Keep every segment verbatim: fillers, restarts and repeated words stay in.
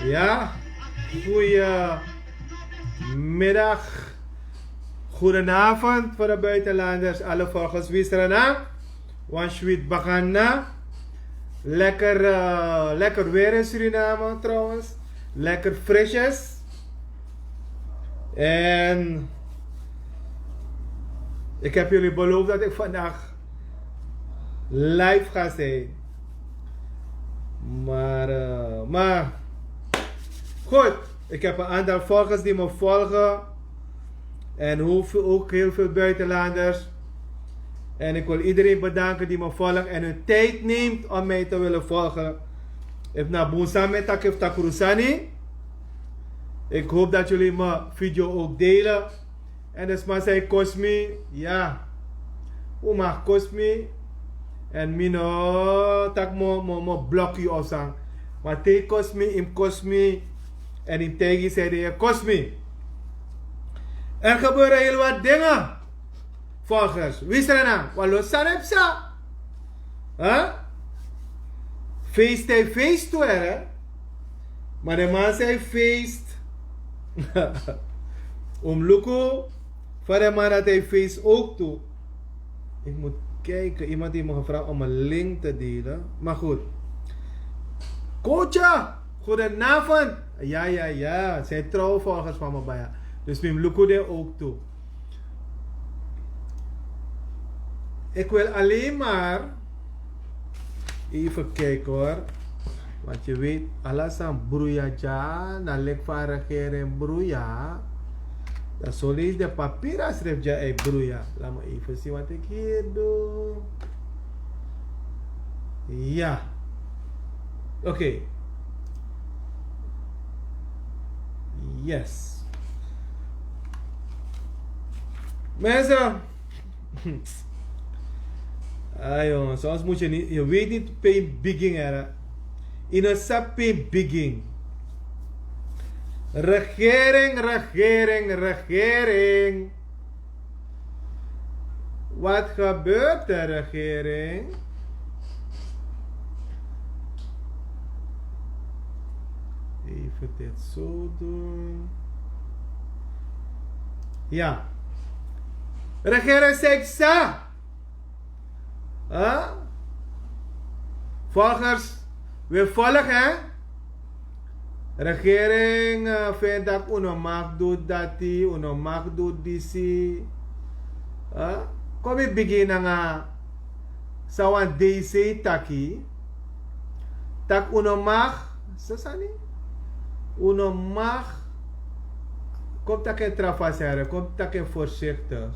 Ja, goeiemiddag, goedenavond voor de buitenlanders, alle volgers. Wie is er aan? Wan sweet bagana. Lekker, eh, lekker weer in Suriname trouwens. Lekker frisjes. En ik heb jullie beloofd dat ik vandaag live ga zijn. Maar, eh, maar goed, ik heb een aantal volgers die me volgen. En ook heel veel buitenlanders. En ik wil iedereen bedanken die me volgt en hun tijd neemt om mij te willen volgen. If na bun sani mi taki fu taki wan sani. Ik hoop dat jullie mijn video ook delen. En de sma zei kost mi, ja. Yu mag kost mi. En mi no taki mi o, mi o, mi o blok yu of san. Maar te yu kost mi, yu mus kost mi. En yu mus taigi yu san ede yu e kost mi. Er gebeuren heel wat dingen. Volgers, wi srana, wan lo sani e psa. Hè? Feest e feest tu, hè? Maar de man zei feest. Un mus luku fa de man dat hij feest ook tu. Ik moet kijken, iemand heeft me gevraagd om een link te delen. Maar goed. Kocha, goedenavond. Ja, ja, ja. Zijn trouwe volgers van me, baya. Dus mi mus luku den ook tu. Ik wil alleen maar even kijken, hoor. Want je weet, ala sani bruya dya, na leki fa a regering bruya. Dan son leisi den papiri srefi dya e bruya. Laat me even zien wat ik hier doe. Ja. Oké. Yes. Mensen. Ai, jongen, soms moet je niet, je weet niet pe yu mus bigin, hè. Yu no sabi pe yu mus bigin. Regering, regering, regering. Wat gebeurt er, regering? Even dit zo doen. Ja. Regering, zei ik sa. Hè? Volgers, wi volg, hè? Regering, eh, feni tak' un no mag du dati, un no mag du disi. Hè? Kon mi bigin nanga san wan D C taki. Tak' un no mag, san sani? Un no mag. Kon mi taki en tra fasi, kon mi taki en voorzichtig.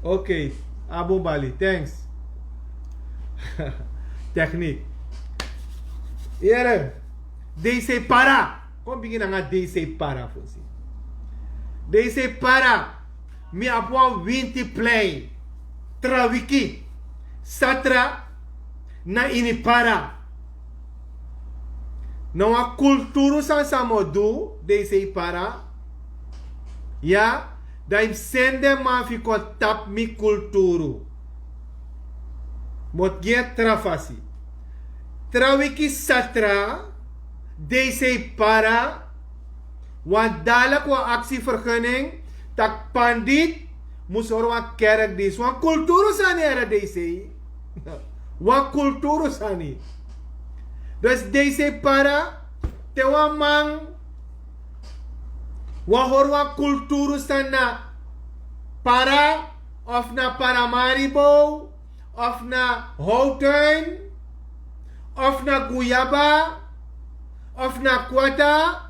Oké, a bun bari, thanks. Techniek. Yere, D C para. Kon mi bigin nanga D C para fosi. D C para. Mi abi wan winti plei. Tra wiki. Satra na ini para. Na wan kulturu sani san mi o du, D C para. Ya, dan yu mus seni den man fu yu kon tapu mi kulturu. Mi o gi en tra fasi. Tra wiki satra, D C para, wan dadilik wan aksi vergunning, tak' pandit mus hori wan kerkdienst. Wan kulturu sani, yere, D C. Wan kulturu sani. Dus D C para, te wan man wan hori wan kulturu sani na para, of na Paramaribo, of na Houtuin, of na Guyaba, of na Kwata,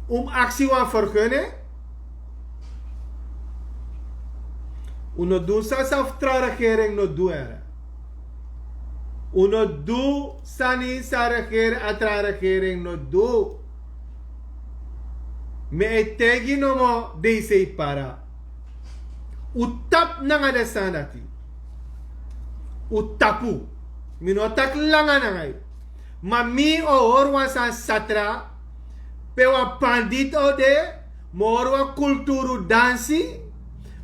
un mus aksi wan vergunning. Un no du sani san fu tra regering no du, yere. Un no du sani san regering, a tra regering no du. Mi e taigi nomo, D C para. Un tapu nanga den sani dati. Un tapu. Mi no taki langa nanga yu. Ma mi o hori wan sani satra, pe wan pandit o de, Moro wan kulturu dansi.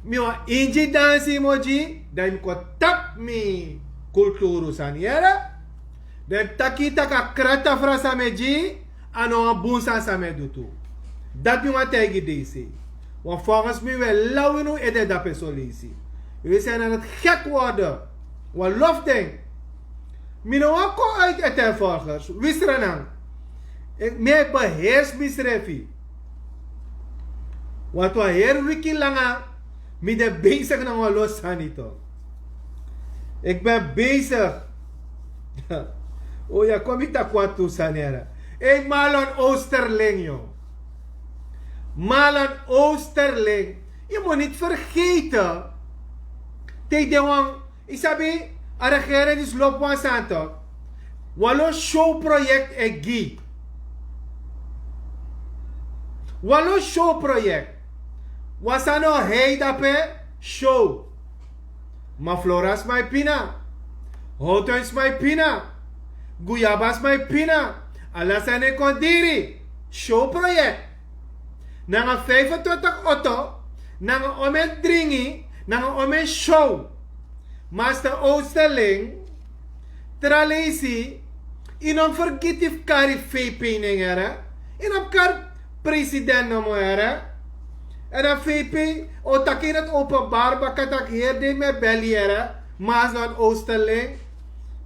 Mi wan ingi dansi moji dan yu mi kon tapu mi kulturu sani yere. Dan yu mi taki tak' a krata fran san mi e gi a no wan bun sani san mi e du tu. Dati mi wan taigi deisi. Wan folgens mi wi e law ini un ede dape solisi. Wi sani na dati gek worde. Wan lof den. Mi no wan kon uit ete folgens wisra nan. Mi e beheers misrefi. Want wan heri wiki langa mi de besig na wan los sani to. Ik ben besig. O ya kon mi taki wan tu sani yere. Ei malon oosterling yo. Malon oosterling. Yu mus niti fergete. Te yu de wan, yu sabi, a regering disi lobi wan sani tok. Wan lo show proyekti e gi. Wan lo show proyekti. Wan sani o hei dape. Show. Ma flora sma e pina. Houtuin sma e pina. Guyaba sma e pina. Ala sani e kon diri. Show proyekti. Nanga vijfentwintig oto. Nanga omen dringi. Nanga omen show. Master oosterling. Tra leisi. Yu no mus fergiti fu kari vp nen yere. Yu no mus kari president nomo yere. Èn a vp o taki ini a openbari baka tak' heri dei mi e beli yere. Master oosterling.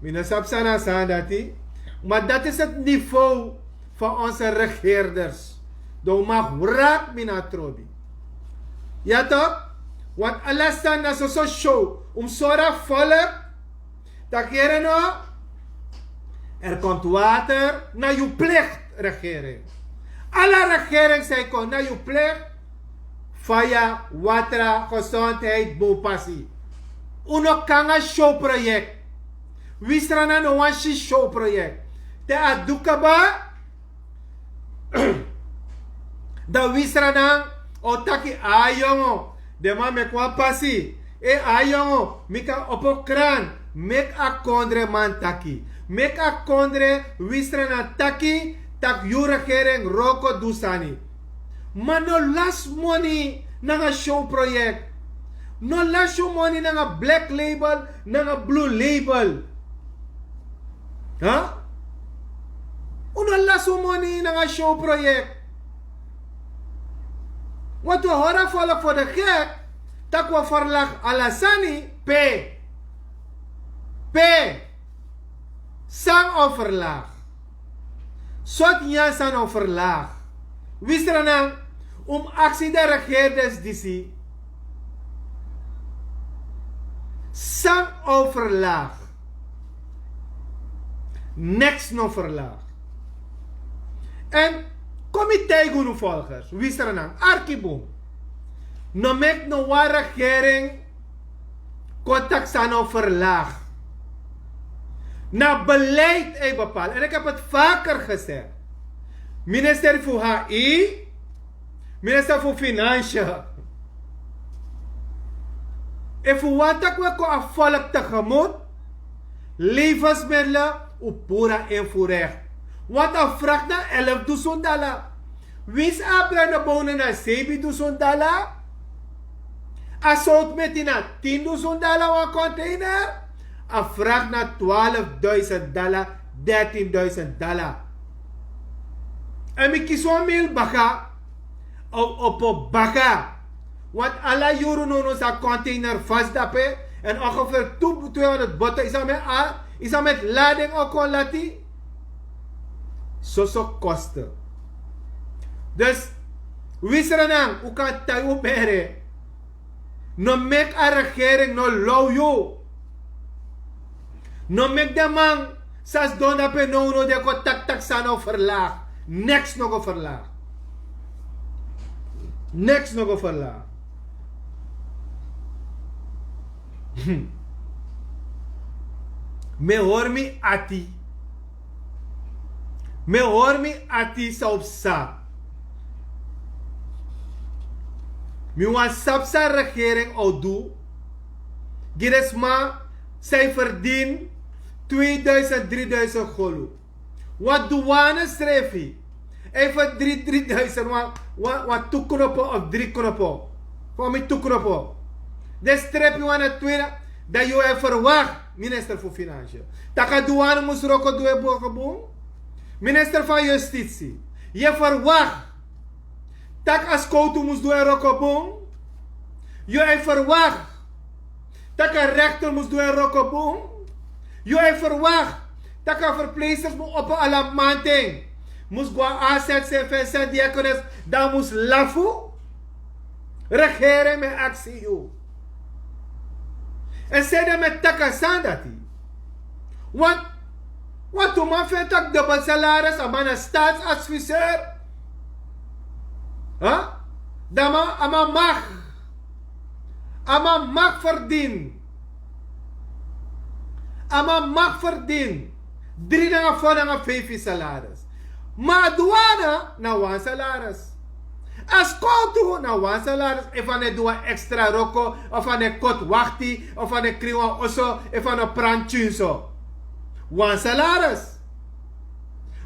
Mi no sabi san na a sani dati. Ma dati is a niveau van onse regeerders. Dan un mag wrak mi na trobi. Ya tok. Want ala sani na soso show. Un mus sori a volk. Tak' yere no. Er komt water na yu plicht regering. Ala regering san yu kon na yu plicht. Faya, watra, gesondheid, bun pasi. Un no kon nanga show proyekti. Wisra nan no wani si show proyekti. Te a du kaba. Dan wisra nan o taki a yongo. Den man meki wan pasi. E a yongo mi kan opo kran. Meki a kondre man taki. Meki a kondre wisra nan taki. Tak' yu regering wroko du sani. Ma no lasi moni nanga show proyekti. No lasi yu moni nanga black label nanga blue label. Un no lasi un moni nanga show proyekti. Want wi hori a volk fu de gek. Tak' wi o ferlagi ala sani. Pe pe san o ferlagi? Sortu nyan san o ferlagi? Wisra nan. Un mus aksi de regeerders disi. San o ferlagi? Niks no ferlagi. Èn kon mi taigi unu volgers wisra nan arki bun. No meki no wan regering kon taki san no ferlagi. Na beleid e bepaal èn ik hebi heti vaker gesegi. Minister fu hi minister fu finansie. Efu wanta kweko a volk tegemut levensmiddelen u pura infurek. Want a vracht na elf dusun dala. Wins a brenda bonen na sebi dusun dala. A sout meti na tin dusun dala wan container. A vracht na twaalf duisend dala, dertin duisend dala. En mi kisi wan mil baka. Opo baka. Want ala yuru no no sa container vast dape. En ongeveer tu tweehonderd botten is a met a is a met lading o kon lati. Soso kosten. Dus wisra nan u kan tai u bere. No meki a regering no low yu. No meki den man san sidon dape no no den kon taki taki san no ferlagi. Niks no go ferlagi. Niks no go ferlagi. Mi e hori mi ati. Mi e hori mi ati san o psa. Mi wani sabi san regering o du gi den sma san e ferdini tweeduisend driduisend golu. Wan duwane srefi Even dri dri duisen wan wan wan tu knopo of dri knopo. Fu mi tu knopo. Den strepi wan na twina. Dan yu e verwak minister fu finansi, tak' a duane mus roko du e boko bun. Minister fan yustisi, yu e verwak tak' a skowtu mus du e roko bun. Yu e verwak tak' a rekter mus du en roko bun. Yu e verwak tak' a verpleesters mus opo ala manten, mus go a a seti sen fu en seti diakones, dan mus lafu. Regering mi e aksi yu. En sede mi e taki a sani dati. Want want tu man fu en taki dobel salaris, a man na staatsadviseur. Dan a man mag a man mag verdien. A man mag verdien dri nanga fo nanga feifi salaris. Ma a duana na wan salaris. A skowtu na wan salaris efu a no e du wan ekstra roko, efu a no e koti wakti, efu a no e krin wan oso, efu a no pran tyunso. Wan salaris.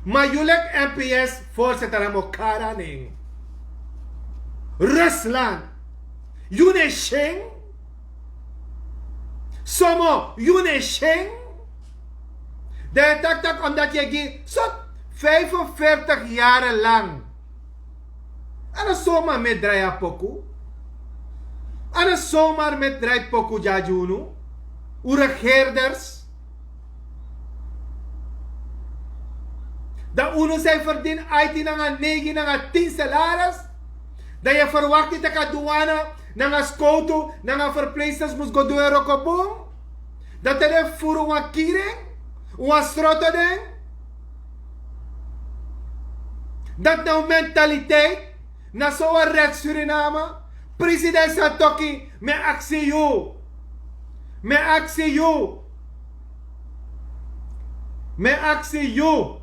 Ma yu leki mps forsetan na mokara nen. Rusland. Yu ne syen. Somo yu ne syen. Dan yu e taki tak' omdati yu e gi so vijfenveertig yaren lang. A no somar mi e drai a poku. A no somar mi e drai poku dya gi unu. Un regeerders. Dan unu san e ferdini aiti nanga neigi nanga tin salaris. Dan yu e ferwakti tak' a duana nanga skowtu nanga ferpleisters mus go du en roko bun. Dan te den furu wan kiri en, wan sroto den. Dati na un mentaliteit. Na so wan red suriname. President satoki, mi e aksi yu. Mi e aksi yu. Mi e aksi yu.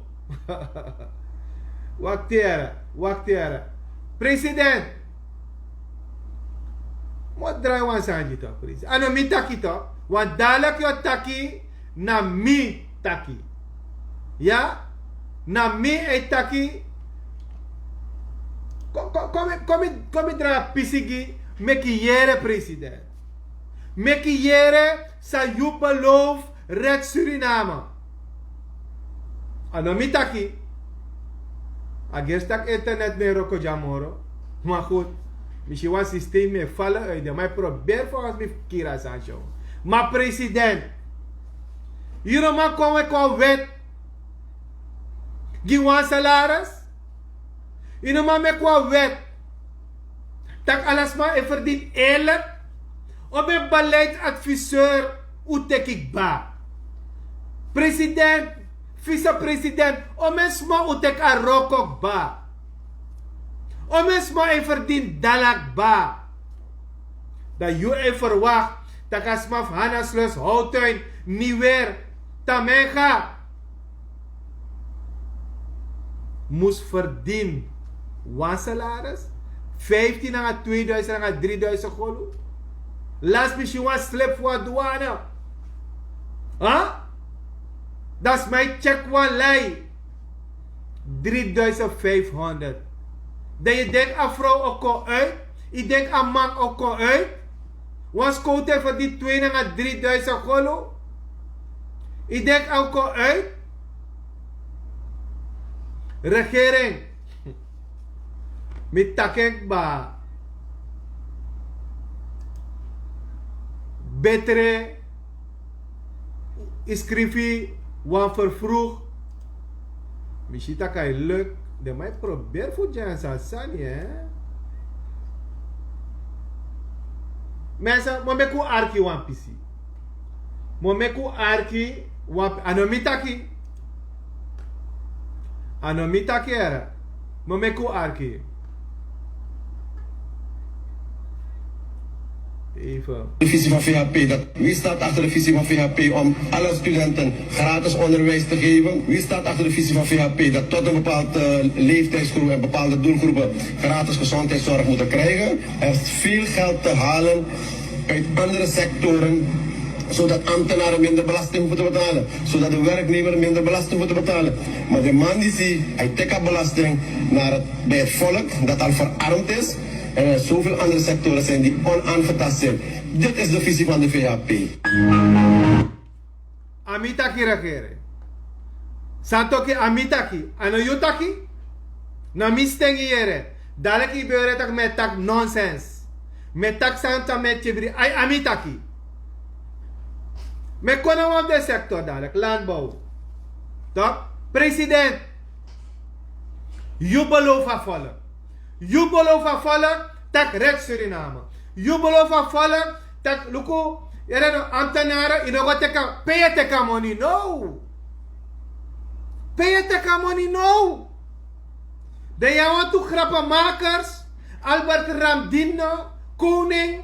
Wakti here, wakti here. President, mi o drai wan sani gi tok president, a no mi taki tok. Wan dalek yu o taki. Na mi taki. Ya. Na mi e taki. Kon mi drai a pisi gi. Meki yere president. Meki yere san yu beloof red suriname. A no mi taki. A gersi tak' internet no e roko dya moro. Ma gud, mi si wan sistem mi e fala uit den man e proberi fu a wasi mi fu kiri a sani syon. Ma president, yu no man kon weki wan wet gi wan salaris. Yu no man meki wan wet tak' ala sma e ferdini eerlik. Omeni beleidsadviseur un teki kba. President, visepresident, omeni sma un teki a roko kba. Omeni sma e ferdini dala kba. Dan yu e ferwakti tak' a sma fu hanaslus howtuin niwer tamenga mus ferdini wan salaris. Vijftin nanga tweeduizend nanga drieduizend golu. Lasi mi si wan slip fu a duana. Dan sma e tyeki wan lai. Drieduizend vijfhonderd. Dan yu denki a frow o kon uit? Yu denki a man o kon uit? Wan skowtu e ferdini twee nanga drieduizend golu. Yu denki a o kon uit? Regering, mi taki en kba. Betre yu skrifi wan vervroeg. Mi si tak' a e luk. Den man e proberi fu gi en san sani. Mense, mi o meki un arki wan pisi. Mi o meki un arki wan pisi. A no mi taki. A no mi taki here. Mi o meki un arki. Even. De visie van V H P. Dat, wie staat achter de visie van V H P om alle studenten gratis onderwijs te geven? Wie staat achter de visie van V H P dat tot een bepaalde leeftijdsgroep en bepaalde doelgroepen gratis gezondheidszorg moeten krijgen? Er is veel geld te halen uit andere sectoren Zodat ambtenaren minder belasting hoeven te betalen. Zodat de werknemer minder belasting hoeft te betalen. Maar de man die zie, hij tikt belasting naar het, bij het volk dat al verarmd is. En er zoveel andere sectoren zijn die onaangetast zijn. Dit is de visie van de V H P. A mi taki regering. Santoki a mi taki, a no yu taki. Na mi sten gi yere. Dalek yu ben yere tak' mi e taki nonsens. Mi e taki santa mi e tibri, ai a mi taki. Mi e kon na wan fu den sektor dalek, landbow. Tok, president. Yu belofu a volk. Yu belofu a volk tak' red Suriname. Yu belofu a volk tak' luku, yere no, ambtenaren, yu no go teki a, pe yu e teki a moni now? Pe yu e teki a moni now? Dan yu abi wantu grapenmakers, Albert Ramdino, koning.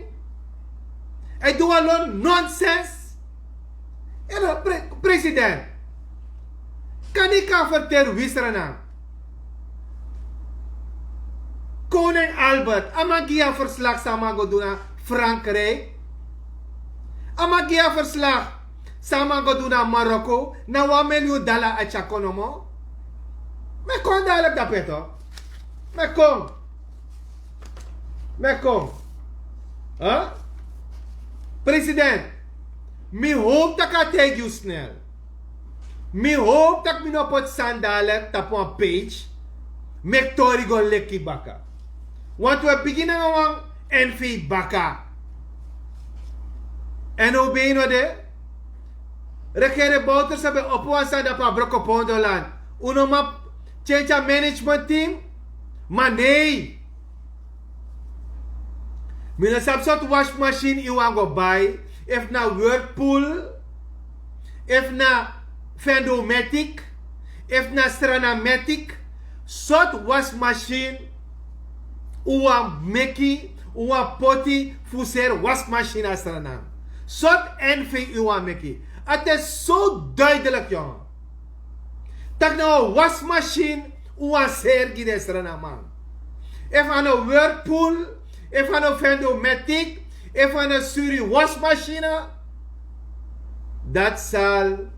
Hij doet alleen nonsens. Yere no, pre- president. Kan yu kan verteri wi Sranan? Koning Albert, a man gi yu a verslag san a man go du na Frankrijk. A man gi yu a verslag san a man go du na Marokko, na wan miljoen dala a tyari kon nomo. Mi e kon dalek dape tok. Mi e kon. Mi e kon. President, mi hopi tak' a taigi yu snel. Mi hopi tak' mi no poti sani dalek tapu wan page. Meki tori go leki baka. Want wi e bigin nanga wan N V baka. Èn un ben no de. Regering Bouterse ben opo wan sani dapu a Brokopondo land. Un no man tyentyi a management team. Ma nei. Mi no sabi sortu washmachine yu wani go bai. Efu na Whirlpool, efu na Fendomatic, efu na Stranamatic. Sortu washmachine un wani meki, un wani poti fu seri washmachine na Sranan? Sortu N V yu wani meki? A te so duidelijk, yongen. Tak' na wan washmachine un wani seri gi den Srananman. Efu a no Whirlpool, efu a no Fendomatic, efu a no Suri washmachine, dati sal.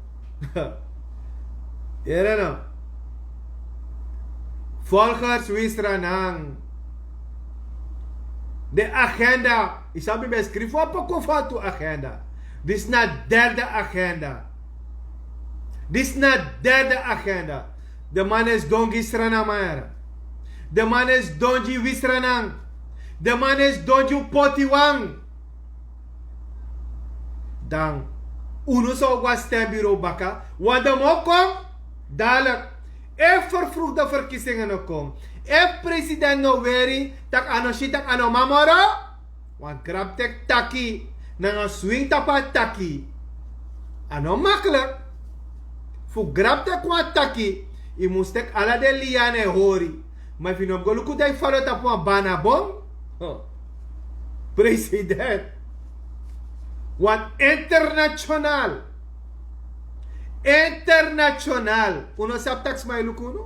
Yere no. Volgens wi Sranan, de agenda, yu sabi mi ben skrifi wan poku fu a tu agenda. Disi na derde agenda. Disi na derde agenda. De man e sidon gi Srananman. De man e sidon gi wi Sranan. De man e sidon gi un potiwan. Dan unu sa o go na stembureau baka. Want den man o kon. Dadelijk. Efu vervroegde verkiezingen no kon, efu president no weri, tak' a no si tak' a no man moro. Wan grabtek taki nanga swing tapu a taki. A no makkelijk. Fu grabtek wan taki, yu mus teki ala den liya na en hori. Ma efu yu no mus go luku dan yu fadon tapu wan banabon. President. Wan international. International. Un no sabi tak' sma e luku unu?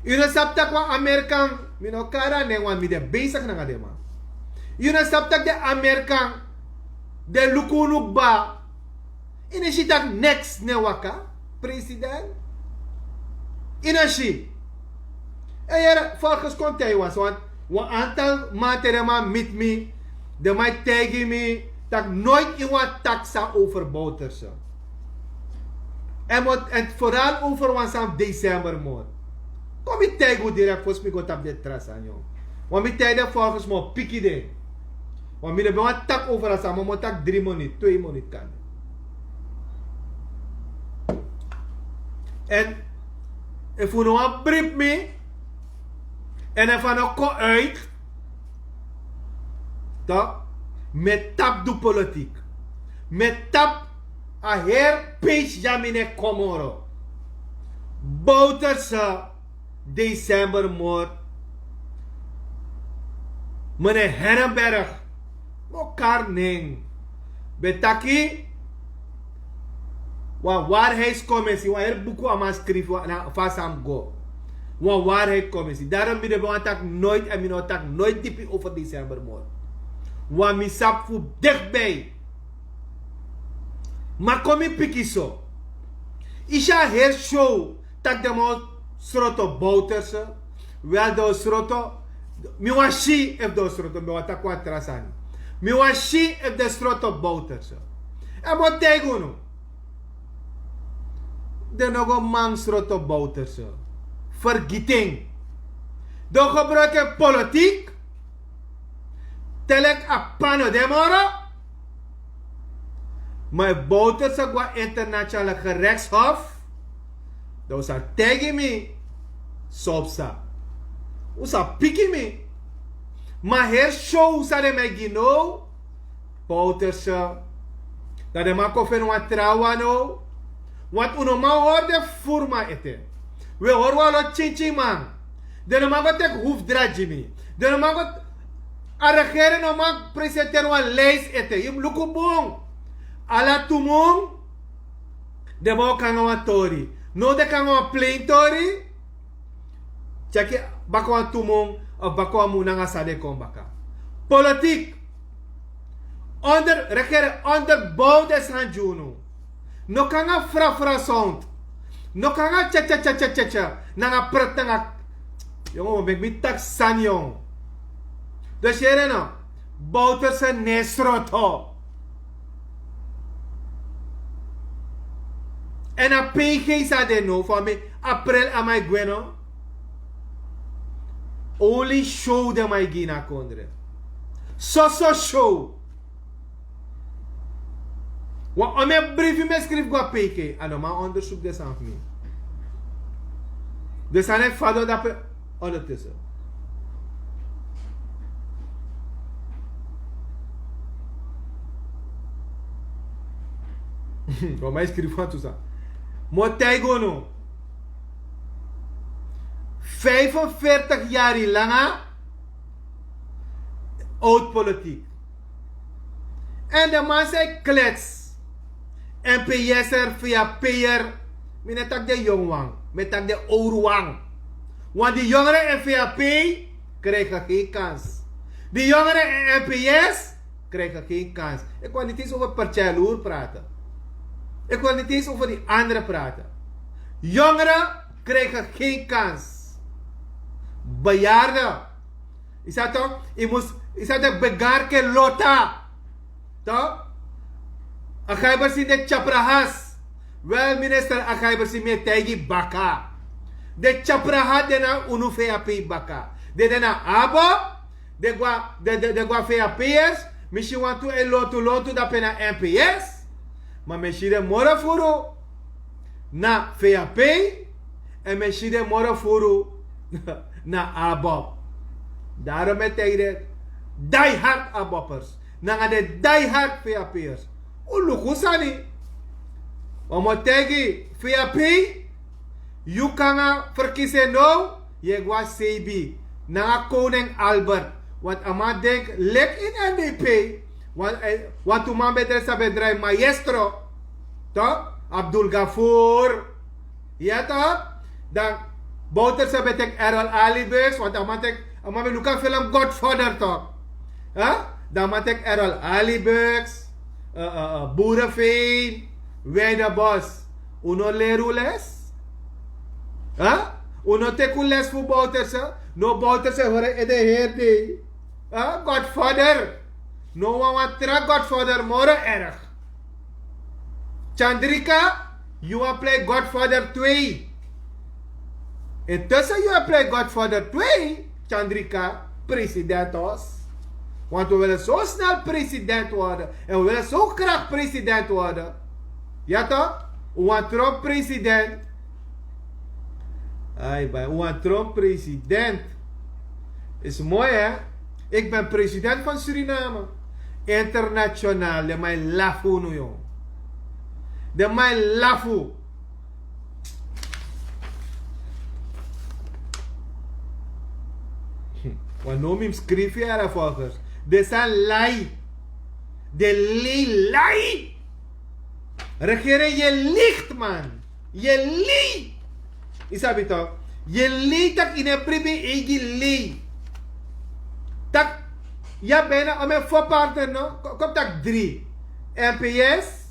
Yu no sabi tak' wan Amerikan, mi no kari a nen, want mi de besigi nanga den man. Yu no sabi tak' den Amerikan, den luku unu kba. Yu no si tak' neks no e waka? President. Yu no si. Èn yere, volgens kon taigi wan sma, wan antal man, te den man miti mi, den man e taigi mi tak' noiti yu wani taki san over Bouterse. Èn vooral over wan sani fu decembermoord. Kon mi taigi un direkt fosi mi go tapu den tra sani. Want mi taigi den volgens mi o piki den. Want mi no ben wani taki over a sani, ma mi o taki dri miniti, twee miniti kan. Èn efu un no wani bribi mi, èn efu a no kon uit, dan mi e tapu du politiek. Mi e tapu a heri peesi dya mi nek kon moro. Bouterse, decembermoord. Meneer Hennenberg, no kari nen, ben taki wan waarheidscommissie, wan heri buku a man skrifi, na fa a sani go. Wan waarheidscommissie. Daarom mi no ben wani taki noiti, èn mi no o taki noiti dipi over decembermoord. Want mi sabi fu dichtbij Ma kon mi piki so. Isi a heri show tak' den man o sroto Bouterse. Wel, den o sroto. Mi wani si efu den o sroto, mi wani taki wan tra sani. Mi wani si efu den sroto Bouterse. Èn mi o taigi unu. Den no go man sroto Bouterse. Fergiti en. Den o gebruiki en politiek. Te leki a p'pa no de moro. Ma efu Bouterse go na internationale gerechtshof, dan un sa taigi mi san un psa. Un sa piki mi. Ma heri show san den man e gi now, Bouterse. Dan den man kon feni wan trawan now. Want un no man hori den furman ete. Un e hori wan lo tyintyin man. Den no man go teki hufdra gi mi. Den no man go, a regering no man presenteri wan lijst ete. Yu mus luku bun. Ala tu mun den man o kon nanga wan tori. Now den kon nanga wan plein tori. Tyeki, baka wan tu mun of baka wan mun nanga san den kon baka. Politiek. Onder, regering onderbouw den sani gi unu. No kon nanga frafra sound. No kon nanga tya tya tya tya tya tya nanga prut nanga. Yongu, meki mi taki sani, yongu. Dus yere no, Bouterse no e sroto. Èn a P G san de now, fa mi, april a man e gwe no. Only show den man e gi na kondre. Soso show. Wan, omeni brifi mi e skrifi go na P K, a no man ondersuku den sani fu mi. Den sani e fadon dape ondertussen. Wan man e skrifi wantu sani. Mi o taigi unu. Vijfenveertig yari langa oud-politiek. Èn den man san e klets. N P S'er, V H P'er. Mi no e taki den yongu wan. Mi e taki den owru wan. Want die jongeren in V H P krijgen geen kans. Die jongeren in N P S krijgen geen kans. Ik wil niet eens over Pertjai Loer praten. Ik wil niet eens over die anderen praten. Jongeren krijgen geen kans. Bejaarden. Yu sa tok, yu mus, yu sa tok, begarke lota. Tok? Agaibersin de tyaprahas. Wel, minister Agaibersin, mi e taigi baka. De tyaprahas de na unu V H P baka. De de na abo, de gwa, de, de, de gwa V H P'ers. Mi si wantu e lontu lontu dape na N P S. Ma mi e si den moro furu na V H P. Èn mi e si den moro furu na abob. Daarom mi e taigi den die hard aboppers nanga den die hard V H P'ers. Un luku sani. Wan mi o taigi V H P. Yu kon nanga verkiezing now, yu e go na Sebi nanga koning Albert. Want a man denk leki ini N D P. Wan, eh, wantu man ben drai, san ben drai maestro. Tok? Abdul Gafoor. Ya tok? Dan Bouterse ben teki Errol Aliburgs, want a man teki, a man ben luku a film Godfather tok. Huh? Dan a man teki Errol Aliburgs, eh, eh, eh, Boerenveen, Weidebos. Un no leri un les? Huh? Un no teki un les fu Bouterse? No, Bouterse hori ede heri dei. Huh? Godfather. No wan, wan tra Godfather moro erg. Chandrika, yu wani play Godfather twee. Intussen yu e play Godfather twee, Chandrika, president os. Want we willen zo snel president worden. En we willen zo graag president worden. Ja toch? Un wani Trump president. Ai, bai, un wani Trump president. Is mooi, hè? Ik ben president van Suriname. Internationaal, den man e lafu unu, yongu. Den man e lafu. Wan no mi mus skrifi yara volgers. Den sani lai. Den lei lai. Regering, yu e licht, man. Yu e lei. Yu sabi tok. Yu e lei tak' yu no e bribi yu eigi lei. Tak' yu abi bijna, omeni fo partner no? Kon, kon taki dri. N P S,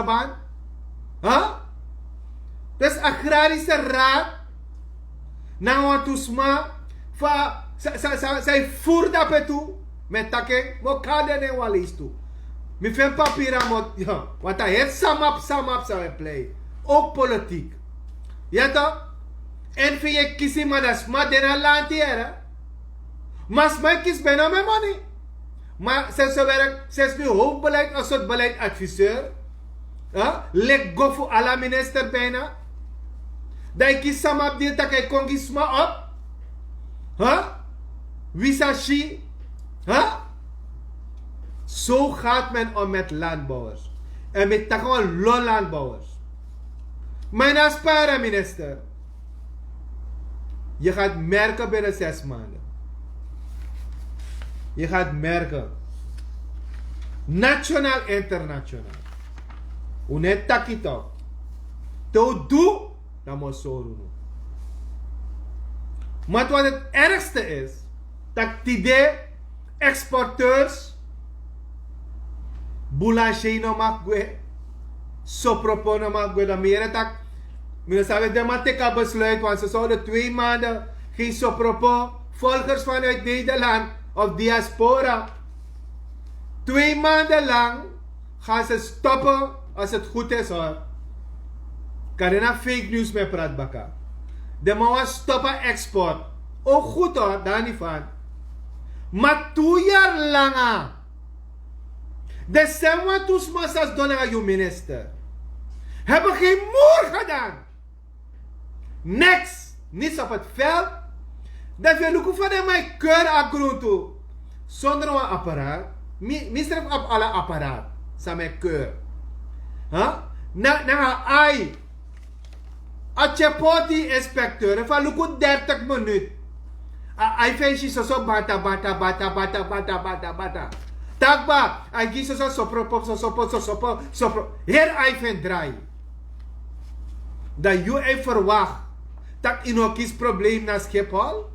achterban. Dus agrarische raad na wantu sma fa sa e furu dape tu. Mi e taki en mi o kari den nen wan leisi tu. Mi feni papiri a mot. Wanta heri samap samap san we plei. Ook politiek. Ya to. En fu yu e kisi ma dan sma de na lanti yere. Ma sma e kisi ben no mi moni. Ma sensi werk sensi mi hoofdbeleid a sort beleid adviseur. Leki go fu ala minister bijna. Dan yu kisi sama abi di e taki a e kon gi sma op. Wi sa si. So gaat men om met landbouwers. En mi taki wan lo landbouwers. Ma yu na spara minister. Je gaat merken binnen zes maanden. Je gaat merken. Nationaal, internationaal. Un no e taki tok. Te un du dan mi o sori unu. Maar wat het ergste is, dat tide exporteurs. Boulanger no mag gwe. Sopropo no mag gwe. Dan mi yere taki, mi no sabi efu den man teki a besluit, want ze zouden twee maanden geen sopropo, volgers vanuit Nederland of diaspora. Twee maanden lang gaan ze stoppen, als het goed is hoor. Kan den na fake news mi e prati baka. Den man wani stop a export. Ook goed hoor, daar niet van. Maar twee jaar langer, de stem wan tu sma san sidon nanga yu minister, hebben geen moer gedaan. Niks. Niets op het veld. Dan fu e luku fa den man e keur a gruntu. Zonder wan apparaat. Mi, mi srefi abi ala apparaat san mi e keur. Huh? Na, nanga ai. A tyepoti inspecteur, efu a luku dertig minuut, a ai fu en si soso bata, bata, bata, bata, bata, bata, bata. Taki ba, a gi soso sopro pop, soso pop, soso pop, sopro. Heri ai fu en drai. Dan yu e verwacht taki yu no kisi probleem na Schiphol?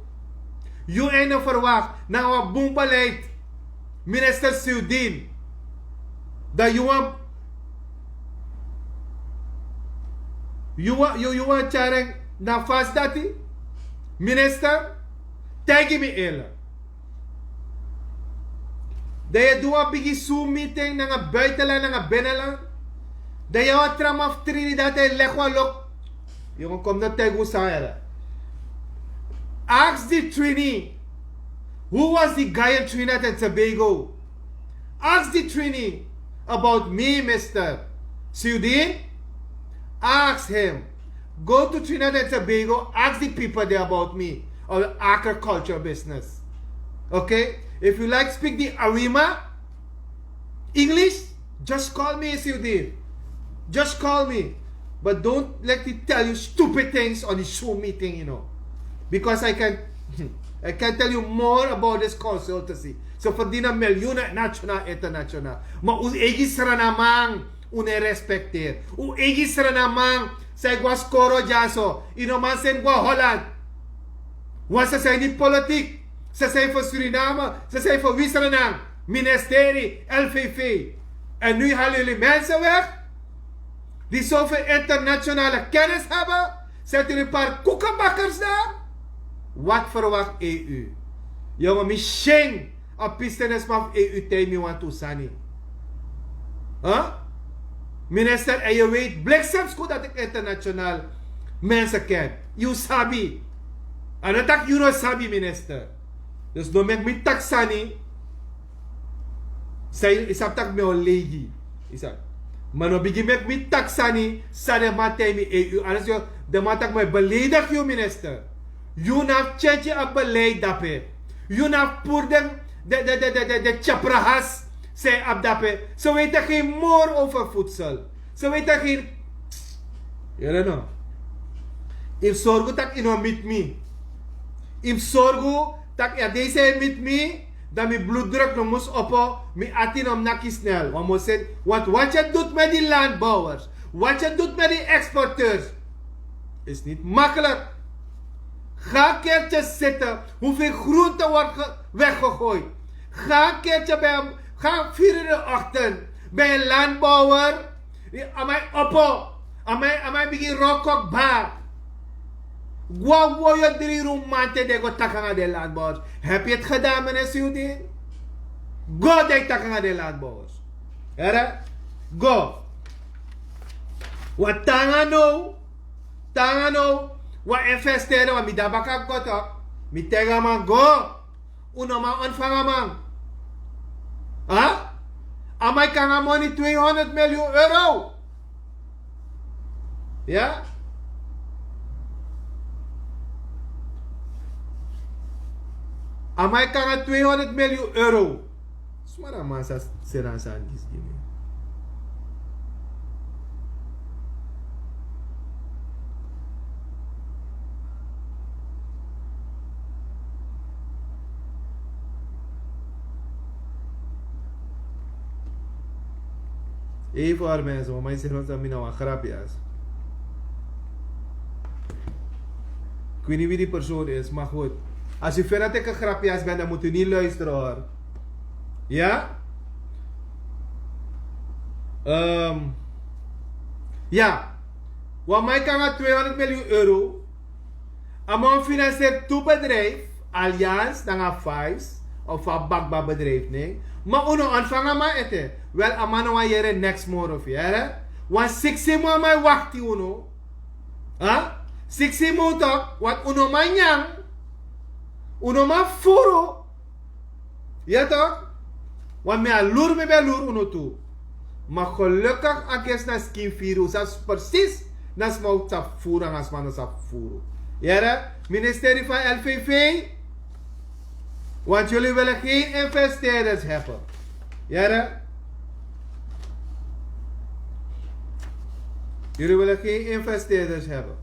Yu e no verwacht na wan bun beleid, minister Sudin, dan yu wan, yu wan, yu, yu wan tyari en na fasi dati? Minister, taigi mi eerlijk. Dan yu e du wan bigi Zoom meeting nanga buitenland, nanga binnenland. Dan yu e wan tra man fu Trinidad e legi wan lok. Yu go kon no taigi un san yere. Ask di Trini. Who was the guy in Trinidad and Tobago? Ask the Trini about me, Mister Sudin. Ask him. Go to Trinidad and Tobago, ask the people there about me, or agriculture business. Okay? If you like speak the Arima English, just call me, Sudin. Just call me. But don't let me tell you stupid things on the Zoom meeting, you know. Because I can, I can tell you more about this consultancy. So, verdien miljoenen nationaal, internationaal. Maar un eigi Sranan man, un no e respecteer. Un eigi Sranan man, san e go a skoro dyaso. Yu no man seni go a Holland. Want ze zijn niet politiek. Ze zijn voor Suriname. Ze zijn voor Sranan. Ministerie, L V V. En nu halen jullie mensen weg die zoveel internationale kennis hebben. Zet jullie een paar koekenbakkers daar. Wat verwacht E U? Jongen, mi syen a pistenisman fu E U taigi mi wantu sani. Huh? Minister, en yu weet bliksemsgoed dat ik internationaal mensen ken. Yu sabi. A no taki yu no sabi, minister. Dus no meki mi taki sani san yu sabi taki mi o leigi. Yu sabi. Ma no bigin meki mi taki sani san den man taigi mi, eh, yu, anders yu, den man taki mi e beledigi yu, minister. Yu no abi tyentye a beleid dape. Yu no abi puru den, de, de, de, de, de, de tyaprahas san yu abi dape. Ze weten geen moer over voedsel. Ze weten geen. Yere no. Yu mus sorgu taki yu no miti mi. Yu mus sorgu taki a dei san yu miti mi, dan mi bloeddruk no mus opo, mi ati no mus naki snel. Want wat, wat je doet met die landbouwers, wat je doet met die exporteurs, is niet makkelijk. Ga een keertje zitten. Hoeveel groente wordt ge-, weggegooid? Ga een keertje bij hem, ga vier uur in de ochtend bij een landbouwer. A man e opo. A man, a man e bigin roko kba. Go a woyo dri ruman te den go taki nanga den landbouwers. Heb je het gedaan, meneer Sudin? Go, den taki nanga den landbouwers. Here? Go. Wan tanga no. Tanga no. Wan investeren, want mi de na baka go toch. Mi taigi a man go. Un no man ontvangen a man. Huh? A man e kon nanga moni tweehonderd miljoen euro. Ya? A man e kon nanga tweehonderd miljoen euro. Suma a man sa seri a sani disi gi mi. Ei, voor mensen, mama, je zegt dat mina wan grapjas. Ik weet niet wie die persoon is, maar goed. Als u vindt dat ik een grapjas ben, dan moet u niet luisteren, hoor. Ya. Ehm, ya. Wan man e kon nanga twee honderd miljoen euro. A man finanseri tu bedrijf, Allianz nanga Fives, of a bakba bedrijf nen. Ma un no ontfanga man ete. Wel, a man no wani yere neks moro fu yere. Wan siksi mun a man e wakti unu. Ha? Siksi mun tok, want un no man nyan. Un no man furu. Ya tok? Want mi a luru, mi ben luru unu tu. Ma gelukkig a gesi na skin firi, un sabi precies na sma un sabi furu nanga sma no sabi furu. Yere, ministerie van L V V, want jullie willen geen investeerders hebben. Yere? Jullie willen geen investeerders hebben.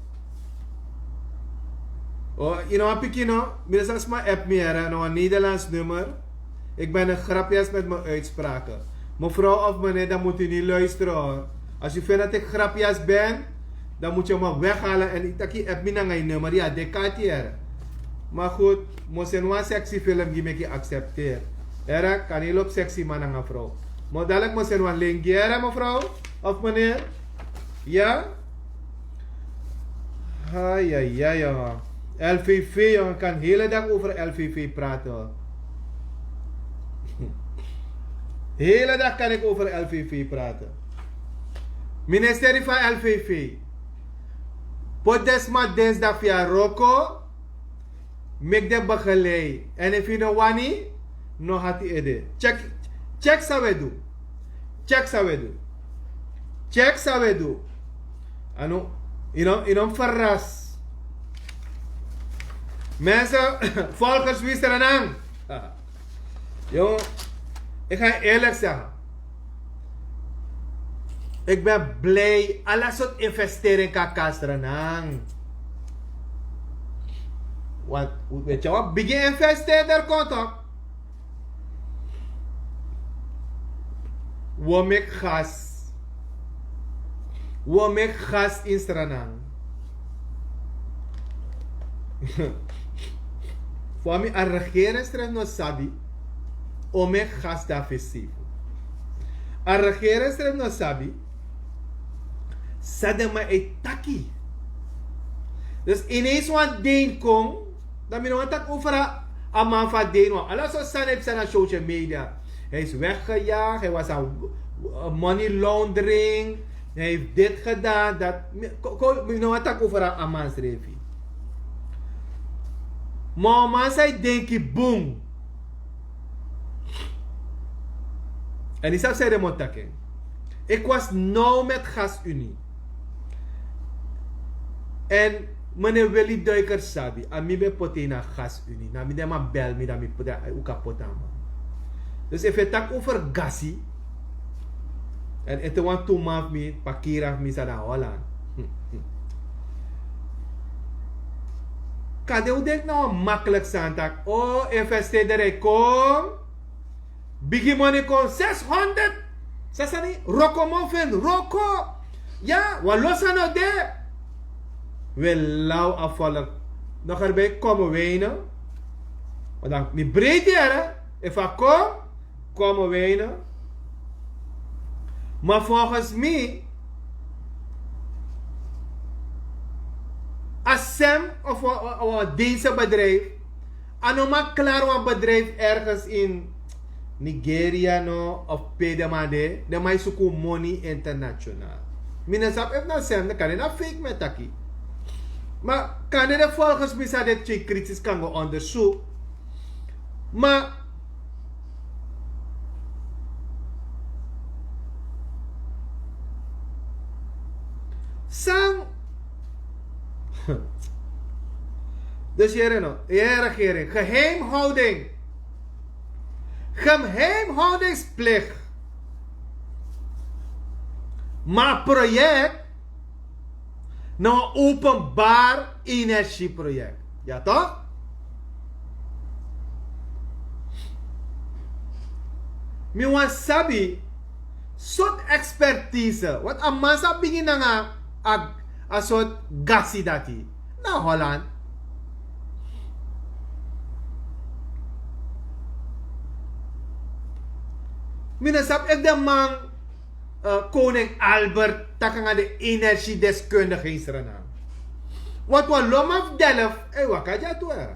Oh, you know, pikino, mi de sma app mi here, no, een Nederlands nummer. Ik ben een grapjas met mijn uitspraken. Mevrouw of meneer, dan moet u niet luisteren, hoor. Als u vindt dat ik grapjas ben, dan moet je me weghalen. En ik taki app mi nanga je nummer, ja, de kaart hier. Maar goed, mo seni wan sexy film gi meki accepteer. Here, kan heel op sexy man nanga vrouw. Mo dadelijk mo seni wan link gi here, mevrouw of meneer. Ja? Ai, ai, ai, jongen. L V V, jongen, kan hele dag over L V V praten. Hele dag kan ik over L V V praten. Ministerie van L V V. Poti den sma dinsdag fu a wroko. Meki den begeleid. En efu yu no wani, no hati ede. Check, check san we du. Check san we du. Check san we du. Anu, yu no, yu no verras. Mensen, volgers, wi staan aan. Yo, ik ga je eerlijk zeggen. Ik ben blij. Ala sort investering kan kasra nang. Want, weet je wat? Bigi investeerder komt op. Wo meki gas. Wo meki gas in Sranan. Fu a mi a regering srefi no sabi. O meki gas dan festivo. A regering srefi no sabi. San den man e taki. Dus ineens wan ding kon. Dan mi no wani taki over a, a man fu a ding wan. Ala so sani e psa na social media. Hij is weggejaagd, hij was aan, eh, money laundering, hij heeft dit gedaan, dat. Mi, ko, ko, mi no wani taki over a, a man srefi. Ma a man san e denki bun. En yu sabi san den man taki. Ik was nauw met GasUnie. En meneer Willy Duiker sabi, a mi ben poti na GasUnie. Na mi den man bel mi, dan mi poti, dan un kan poti a man. Dus efu yu e taki over gasi, en ete wan tu man fu mi, pakiri fu mi san na Holland. Kande un denki na wan makkelijk sani taki, o, investeerder e kon. Bigi moni kon, zeshonderd. San sani, wroko, mo feni wroko. Ya, wan lo sani no de. We law a volk. No, ga ben kon wijnen. Want dan mi breiti here. Efu a kon, kon wijnen. Maar volgens mi, a sem of a, a, a, deze bedrijf, a no man klari wan bedrijf ergens in Nigeria, no, of pe den man de, den man e suku moni international. Mi no sabi efu na sem, kande na fake mi e taki. Ma kande den, volgens mi san den tyari kritisch kan go onderzoek. Ma san. Dus hier no, hier regering, geheimhouding. Geheimhoudingsplicht. Ma project na wan openbaar energieproject. Ya toch? Mi wani sabi sort expertise. Want a man sa bigin nanga a, a sort gasi dati. Na Holland. Mi no sabi efu den man, eh, koning Albert taki nanga den energiedeskundige in Sranan. Want wan loma fu Delft, ei, waka dya tu, eh.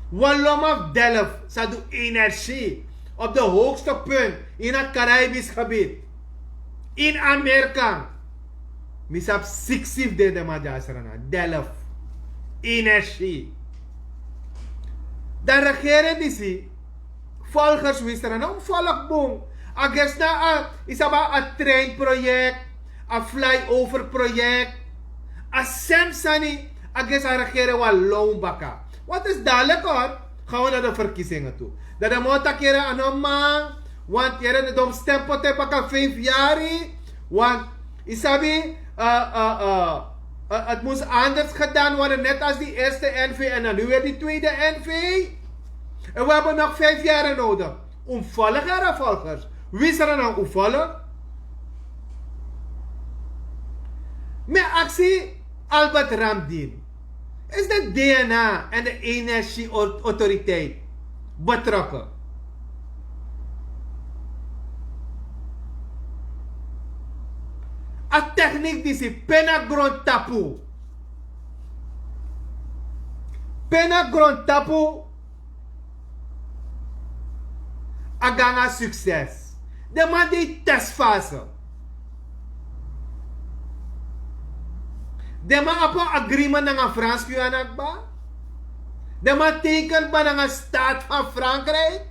Wan loma fu Delft sa du energie op de hoogste punt in het Caribisch gebied. In Amerika. Mi sabi siksi fu den, den man dya Sranan. Delft. Energie. Dan regering disi, volgers wi Sranan, un volg bun. A gesi na a, yu sabi, a treinproject, a flyoverproject, a sem sani, a gesi a regering wan lown baka. Wat is dadelijk hoor, gaan we naar de verkiezingen toe. Dan den man o taki yere a no man, want yere den o stem poti baka vijf yari, want yu sabi, eh, eh, eh, eh, het moest anders gedaan worden, net als die eerste N V en dan nu weer die tweede N V. En we hebben nog vijf jaren nodig. Un volg, hara volgers. Wi Sranan, un volg. Mi e aksi Albert Ramdien. Is de D N A en de energieautoriteit betrokken? A techniek disi pe na grontapu. Pe na grontapu. A go nanga succes. Den man de ini testfase. Den man abi wan agreement nanga Frans Guyana kba. Den man teken kba nanga staat van Frankrijk.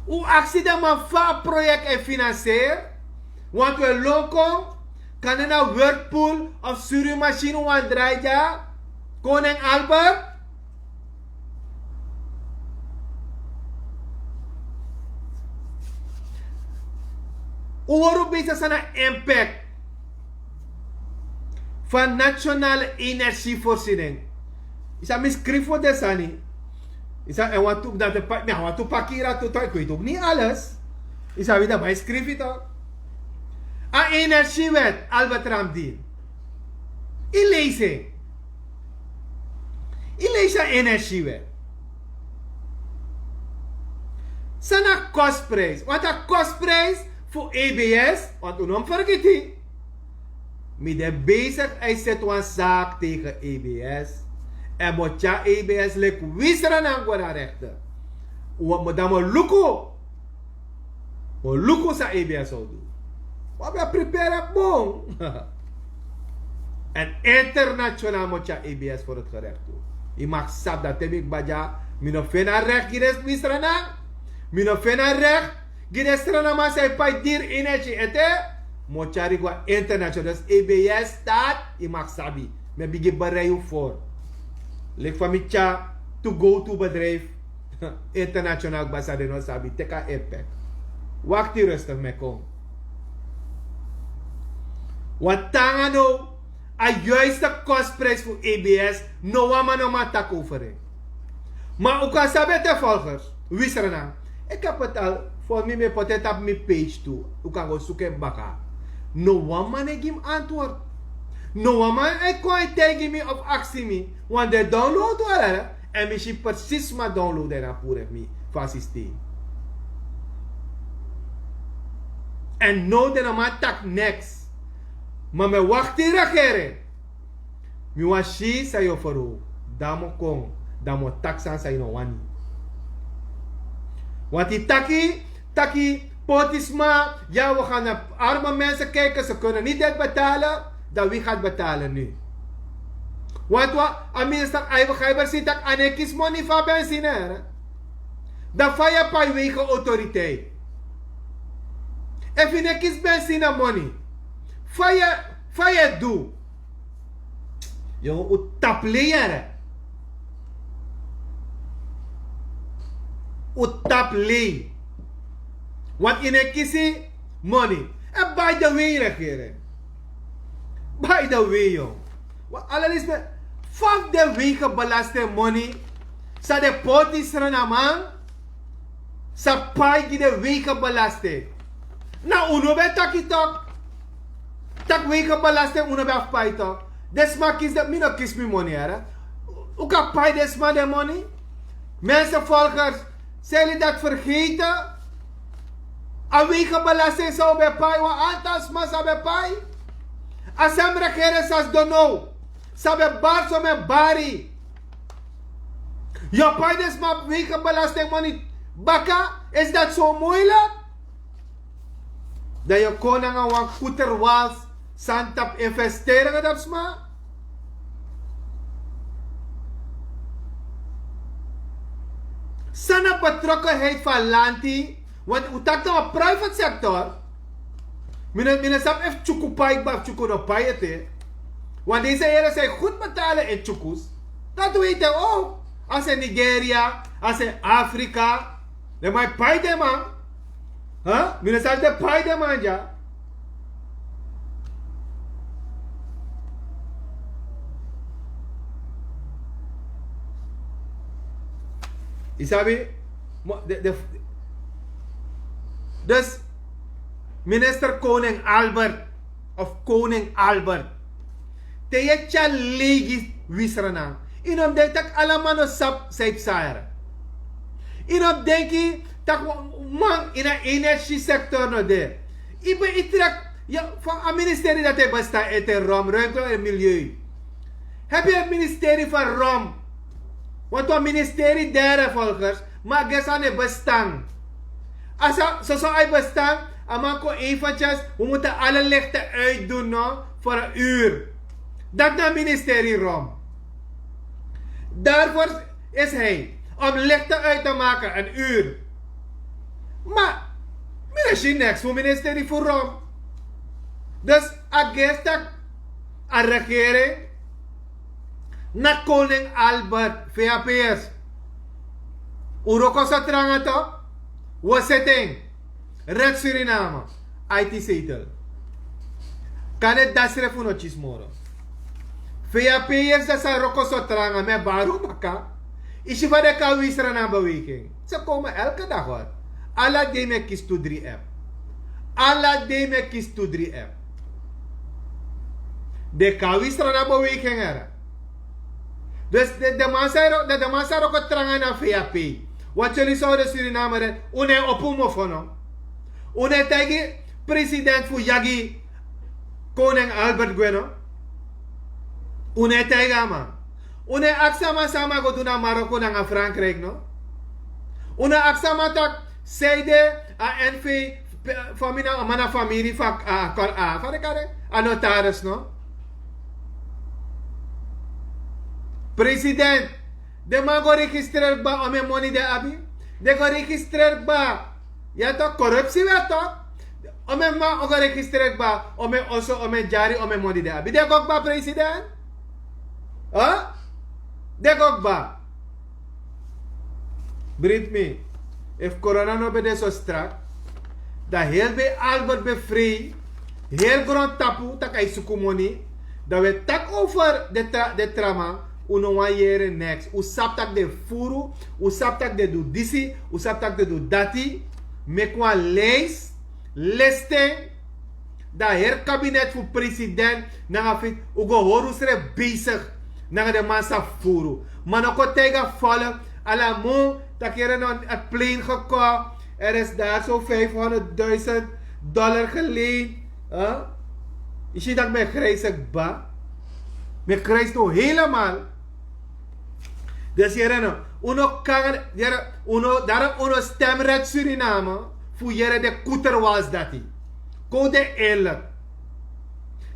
Un aksi den man fa a project e financier. Want we lon kon, kan den na Whirlpool of suru machine wan drai dya. Koning Albert. Un hori un bezig san na impact van nationale energievoorziening. Yu sabi mi skrifi fu den sani. Yu sabi en wantu dati, mi a wantu pakira tu, toch, ik weet ook niet alles. Yu sabi dati, ma yu skrifi toch. A energiewet, Albert Ramdien. Yu leisi en. Yu leisi a energiewet. San na kostprijs? Want a kostprijs fu E B S, want un no mus fergiti. Mi de bezig, a e seti wan zaak tegen E B S. En mi o tyari E B S leki wi Sranan go na rechter. Dan mi o luku. Mi o luku san E B S o du. Wi ben prepare bun. En internationaal mi o tyari E B S voor het gerecht tu. Yu mag sabi dati, te mi kba dya, mi no feni a recht gi den, wi Sranan. Mi no feni a recht gi den Srananman san e pai diri energie ete. Mi o tyari go na international. Dus E B S staat, yu mag sabi. Mi e bigin berei un voor. Leki fa mi tyari tu go-to bedrijf international kba san den no sabi, teki a impact. Wakti rustig, mi e kon. Wan tanga no, a juiste kostprijs fu E B S, no wan man no man taki over en. Ma un kan sabi ete, volgers, wi Sranan. Ik heb het al, voor mi, mi e poti en tapu mi page tu. Un kan go suku en baka. No wan man e gi mi antwoord. No wan man e kon e taigi mi of aksi mi. Want den download wan, hè. En mi si precies sma download en a puru fu mi fu a systeem. En no, den no man taki niks. Ma mi e wakti regering. Mi wani si san yu o ferhow. Dan mi o kon, dan mi o taki san san yu no wani. Want yu taki, taki poti sma, ya, we gaan naar arme mensen kijken, ze kunnen niet dit betalen, dan wie gaat betalen nu? Want wan, a minister, a e begrijp, si taki a no e kisi moni fu a benzine, hè. Dan fa yu e pai wegen autoriteit? Efu yu no e kisi benzine moni, fa yu, fa yu e du? Yu o tapu lei, yere. Yu o tapu lei. Want yu no e kisi moni. En by the way, regering. By the way, yu. Wan ala leisi, fa fu den wegenbelastingmoni san den poti Sranan man sa pai gi den wegenbelasting. Na unu ben taki toch. Taki wegenbelasting unu ben fu pai toch. Den sma kisi den, mi no kisi mi moni, yere. Un kan pai den sma den moni. Mensen, volgers, Seli dati fergete. A wegenbelasting san un ben pai, wan antal sma san ben pai. A san mi regering san sidon now, san ben bari so mi e bari. Yu o pai den sma wegenbelasting moni baka? Is dati so muilik? Dan yu kon nanga wan kuterwals sani tapu investering tapu sma. San na betrokkenheid fu a lanti? Want un taki na wan private sector. Mi no mi no sabi efu tyuku pai kba fu tyuku no pai ete. Want deze here san e gud betalen in tyukus, dati weti en ok. A se nigeria, a se afrika. Den man e pai den man. Huh? Mi no sabi den pai den man dya. Yu sabi? Dus minister koning Albert, of koning Albert, te yu e tyari legi wisrana, yu no mus denki tak' ala man no sabi san yu psa yara. Yu no mus denki tak' man ini a energie sector no de. Yu ben yu trek, yu fan a ministeri dati e bestan ete rom ruimte en milieu. Hebi a ministeri fan rom. Want wan ministeri dere volgers, ma a gesa no e bestan. A sa soso a e bestan. A man kon eventjes, we mutu ala lichte uitdun no, for en ur. Dati na ministeri rom. Darvor is hij, om lichte uit te maken en ur. Ma mi no si neks fu ministeri fu rom. Dus a gesta a regering na koning albert vap's. Un roko so tranga to. Wi o seti en. Red suriname. Aiti setel. Kan e dasre fu no tyisi moro. Vap's dasa roko so tranga mi e baru baka. Isi fa de kan wisra na beweging. Se komen elke dag hor. Ala dei mi e kisi tu dri app. Ala dei mi e kisi tu dri app. De kan wisra na beweging era. Dus de man sa roko tranga na vap. Wat yuli sori suriname red. Un no e opo un mofo no. Un no e taigi president fu yagi koning albert gwe no. Un no e taigi a man. Un no e aksi a man san a man go du na maroko nanga frankrijk no. Un no e aksi a man tak' sei de a n v. Famina a man na famiri fu a kari a notaris no. President, den man go registreri kba ome moni den abi. Den go registreri kba. Ya tok korupsi we tok. Ome man o go registreri kba ome oso ome dyari ome moni den abi den go kba president. Den go kba. Brit mi, efu korona no ben de so strak, dan heri ben albert ben frei. Heri grontapu tak' a e suku moni. Dan wi e taki over den tra den traman. Un no wani yere neks un sabi tak' den furu. Un sabi tak' den du disi. Un sabi tak' den du dati. Meki wan leis. Listen. Dan heri kabinet fu president nanga fiti un go hori unsrefi besigi. Nanga den man sa furu. Ma no kon taigi a volk. Ala mun tak' yere no a plein gekocht. Er is dari so vijfhonderdduisend dollar geleend. Yu si tak' mi e grijsi kba. Mi e grijsi no helemal. Dus yere no un no kan yere un no daro un no stem red suriname. Fu yere de kuterwals dati. Kon un de eerlik.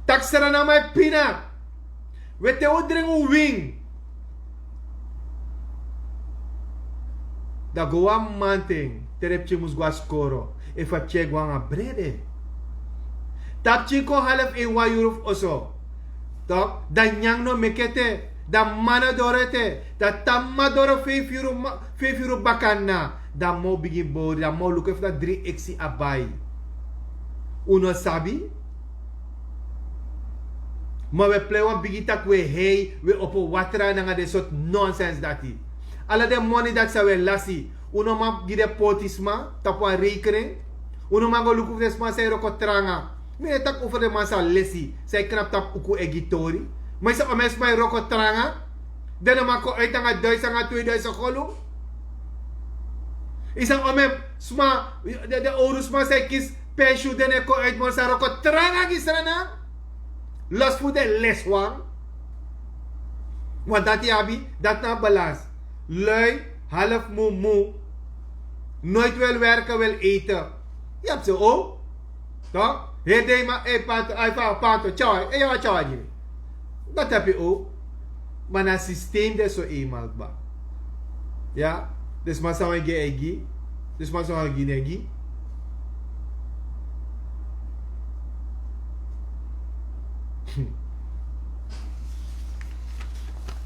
Tak' sranama e pina. We te un dringi un win. Dan go wan manten te den pikin mus go na skoro. Efu a pikin e go nanga brede. Te a pikin kon half ini wan yuru fu oso. Tok dan nyanyan no meki ete. Dan mama no doro ete. Dan te a mama doro feifi yuru baka nna. Dan mama o bigin bori dan mama o luku efu na dri eksi a bai. Un no sabi. Ma wi e plei wan bigi tak' wi e hei wi e opo watra nanga den sortu nonsens dati. Ala den moni dati san wi e lasi. Un no man gi den poti sma tapu wan reikring. Un no man go luku fu den sma san e wroko tranga. Mi no e taki over den man san lesi san e knapu tapu uku e gi tori. Ma yu sabi omen sma e wroko tranga. Den no man kon uiti nanga duisi nanga twei duisi golu. Yu sabi omem sma, den owru sma san e kisi pensiun, den e kon uit moro sari o kon tranga gi srana. Los fu den leswan. Want dati yu abi, dati na balans. Lui, half mumu, noit wil werken, wil eten. Yu abi se o. Toch? Heri dei ma e panto, ai fa panto, tyaw, e yawa tyaw a gi mi. Dati abi o. Ma na systeem de so eenmaal kba. Ya. Dus ma san wan gi e gi. Dus ma san wan gi ne gi.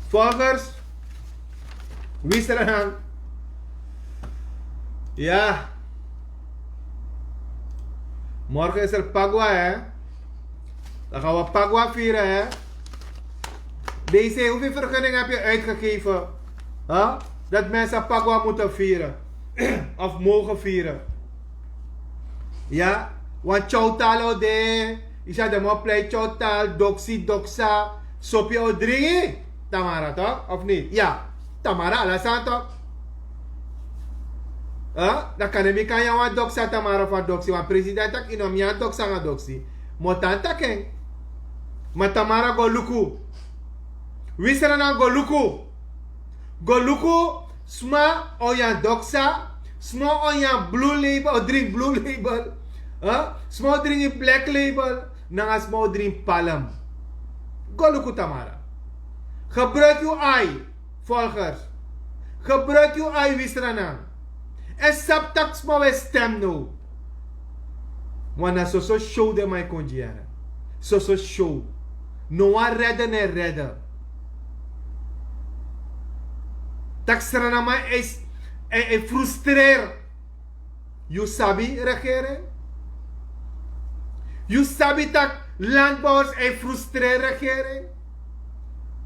Volgers, wisranan. Ya. Morgen is er pagwa, hè. Dan gaan we pagwa vieren, hè. Deze, hoeveel vergunning heb je uitgegeven? Huh? Dat mensen pagwa moeten vieren. Of mogen vieren. Ya. Want chowtal o de. Isa de mo plei chowtal, doksi, doksa. Sopi o dringi. Tamara toch? Of niet? Ya. Tamara ala sani toch? Huh? Dan kan mi kan ya wan doksa tamara fu a doksi. Wan president tak' yu no mi a doksa nanga doksi. Mo tan taki en. Ma tamara go luku. Wisranan go luku. Go luku. Sma o yan doksa. Sma o yan blue label, o drink blue label. Huh? Sma o drink black label. Nanga sma o drink palm. Go luku tamara. Gebruik yu ai. Volgers, gebruik yu ai, wisranan. En sabi tak' sma we stem no. Wan na soso show den man e kon gi yere. Soso show. No wan redde ne redde. Tak' sranaman e, e, e frustreer. Yu sabi regering? Yu sabi tak' landbouwers e frustreer regering?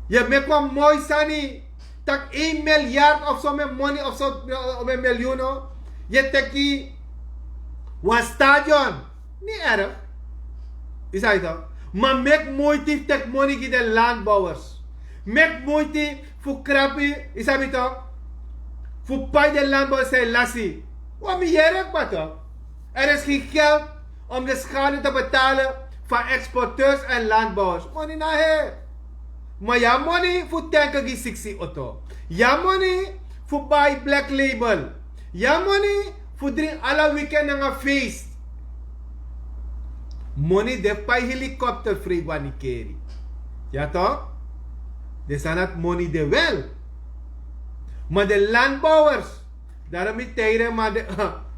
Yu e meki wan moi sani, tak' een miljard of so mi moni of so, mi miljoen no? Yu e teki wan stadion. Ni erg. Yu sabi toch? Ma meki moiti fu teki moni gi den landbouwers. Meki moiti fu krapi, yu sabi toch? Fu pai den landbouwers san e lasi. Wan mi yere kba toch? Er is geen geld om de schade te betalen van exporteurs en landbouwers. Moni na he. Ma yu abi moni fu tenke gi siksi oto. Yu abi moni fu bai black label. Yu abi moni fu dringi ala weekend nanga feest. Moni de fu pai helikopter frei go na Nikeri. Ya toch? Den sani dati moni de wel. Ma den landbouwers, daro mi taigi den man de,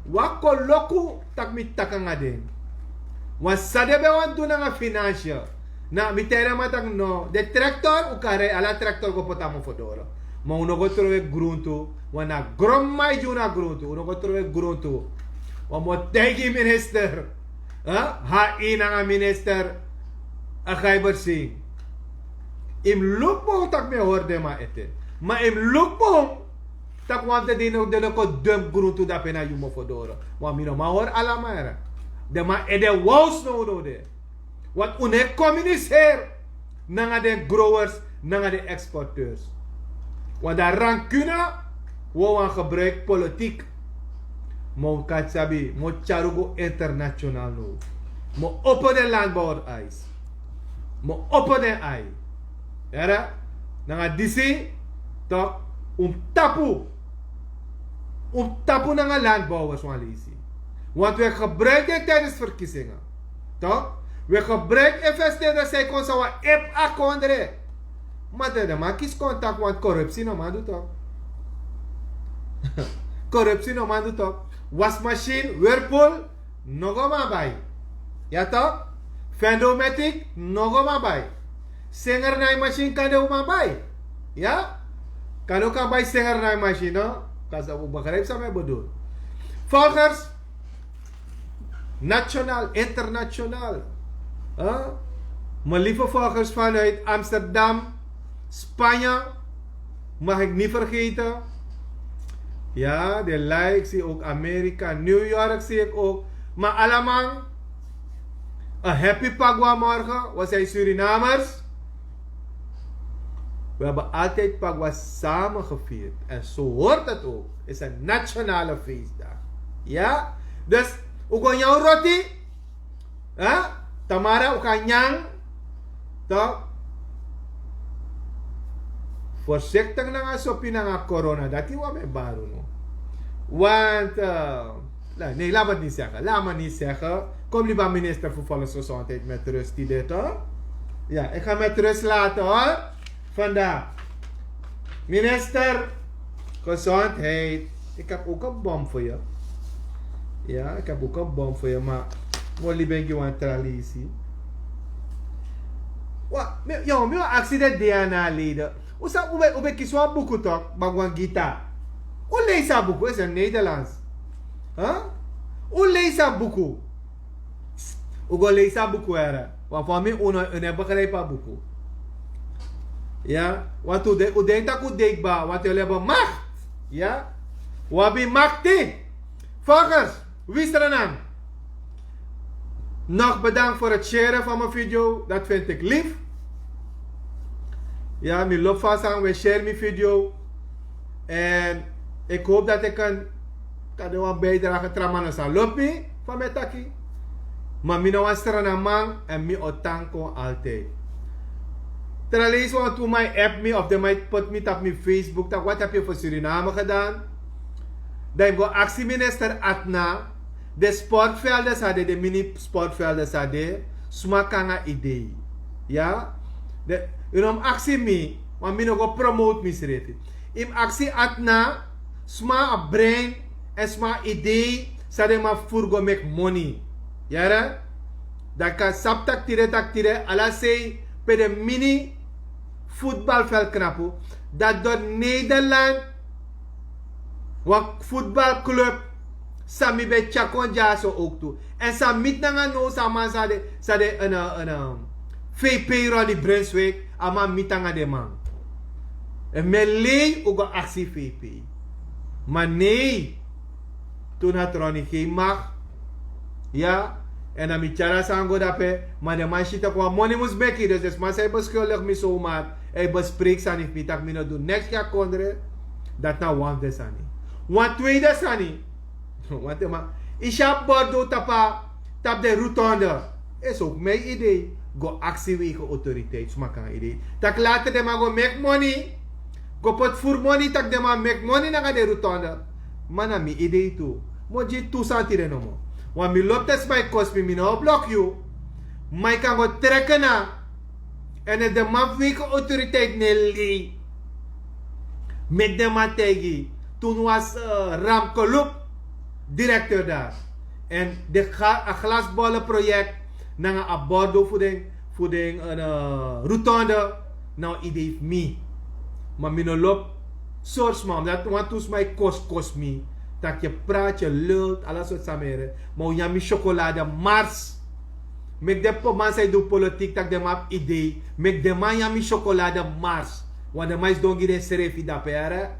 wan koloku tak' mi taki nanga den. Wan san den ben wani du nanga financial. Na mi taigi den man tak' no, den traktor un kan rei, ala traktor go poti a mofo doro. Ma un no go trowe gruntu. Wan na gronmama e gi un na gruntu, un no go trowe gruntu. Wan mi o taigi minister, hi nanga minister Agai Bersing. Yu mus luku bun tak' mi e hori den man ete. Ma yu mus luku bun tak' wan fu den dei no, den no kon dempu gruntu dape na yu mofo doro. Wan mi no man hori ala man yere. Den man ede wow snownow de. Want un no e communiceren nanga den growers, nanga den exporteurs. Want dan rancune, wi o wan gebruik politiek. Ma un kan sabi, mi o tyari un go international now. Mi o opo den landbouwer eyes. Mi o opo den ai. Yere? Nanga disi, toch, un tapu. Un tapu nanga landbouwers wan leisi. Want wi gebruik den tijdens verkiezingen. Toch? Wi gebruik investeerders, zij kon zo wat ip akondre. Maar de man kies contact, want corruptie no man doet toch. Corruptie no man doet toch. Wasmachine, Whirlpool, no go man bai. Ya toch? Fendomatic, no go man bai. Singer nai machine kan de un man bai. Ya? Kan un kan bai singer nai machine, no? Kan sa un begrijp sa mi bedoel. Volgers, nationaal, internationaal. Huh? Mijn lieve volgers vanuit Amsterdam, Spanje, mag ik niet vergeten. Ja, de like, zie ook Amerika, New York zie ik ook. Maar allemaal, een happy Pagua morgen. We zijn Surinamers. We hebben altijd Pagua samen gevierd. En zo hoort het ook. Is een nationale feestdag. Ja? Dus, u go nyan roti. Hè? Tamara, u kan nyan. Toch? Voorzichtig nanga sopi nanga corona. Dat is wat mijn baro no. Want, eh, nee, nee, laat me het niet zeggen. Laat me niet zeggen. Kom liever minister voor Volksgezondheid met rust, die dit, hoor. Ja, ik ga met rust laten, hoor. Vandaag. Minister Gezondheid. Ik heb ook een bom voor je. Ja, ik heb ook een bom voor je, maar mo libi en gi wan tra leisi. Wa, mi, yo, mi wan aksi den D N A-leden. Un sa, un ben, un ben kisi wan buku toch, Bhagwan Gita. Un leisi a buku, is in Nederlands. Huh? Un leisi a buku. Un go leisi a buku, here. Want voor mij, un no, un no e begrijp a buku. Ja? Want un de, un denk dat un de kba, want un hebben macht. Ja? Un abi makti. Volgers, wi Sranan. Nog bedankt voor het sharen van mijn video. Dat vind ik lief. Ja, mi loop vast aan, we share mijn video. En ik hoop dat ik een, kan doen een bijdrage, tra man no sa lobi mi, van mijn taki. Maar mi no wan Sranan man en mi o tan kon altijd. Tra leisi wan tu man app mi of den man put mi tapu mi Facebook, tak wat heb je voor Suriname gedaan? Dan yu go aksi minister Atna, den sportvelden san de, den mini sportvelden san de, suma kon nanga idee. Ya? Den, yu no mus aksi mi, want mi no go promote misrefi. Yu mus aksi Atna, suma a brein, èn suma a idee, san den man furu go meki moni. Yere? Dan kan sabi tak' tide, tak' tide, ala sei pe den mini futbalveld knapu, dati dori Nederland, wan futbalclub san mi ben tyari kon dyaso ook tu. Èn san miti nanga now san a man san de, san de en, en, en, V P Ronnie Brunswijk, a man miti nanga den man. Èn mi e lei un go aksi V P. Ma nee, toen had Ronnie geen macht. Ya, èn dan mi tyari a sani go dape, ma den man si tak' wan moni mus meki, dus den sma san e beschuldig mi zomaar, èn e bespreek sani fu mi tak' mi no du neks gi a kondre, dati na wan fu den sani. Wan tweede sani, want den man, yu si a bordo tapu a, tapu den rotonde, is ook mijn idee. Go aksi wegen autoriteit, suma kon nanga idee. Tak' later den man go meki moni, go poti furu moni, tak' den man meki moni nanga den rotonde. Ma na mi idee tu. Mi o gi yu tu sani tide nomo. Want mi lobi te sma e kosi mi, mi no o bloki yu. Ma yu kan go treki na. Èn efu den man fu wegen autoriteit no e lei, meki den man taigi yu. Toen was, eh, Ram Keluk directeur daar. Èn den ga-, a glasbollenproject nanga a bordo fu den, fu den, eh, rotonde, na wan idee fu mi. Ma mi no lobi sortu sma, omdat wantu sma e kosi, kosi mi, tak' yu e prati, yu e lul, ala sortu sani, ma un nyan mi syokolade mars. Meki den po-, man san e du politiek, tak' den man abi idee, meki den man nyan mi syokolade mars. Want den man e sidon gi densrefi dape, yere.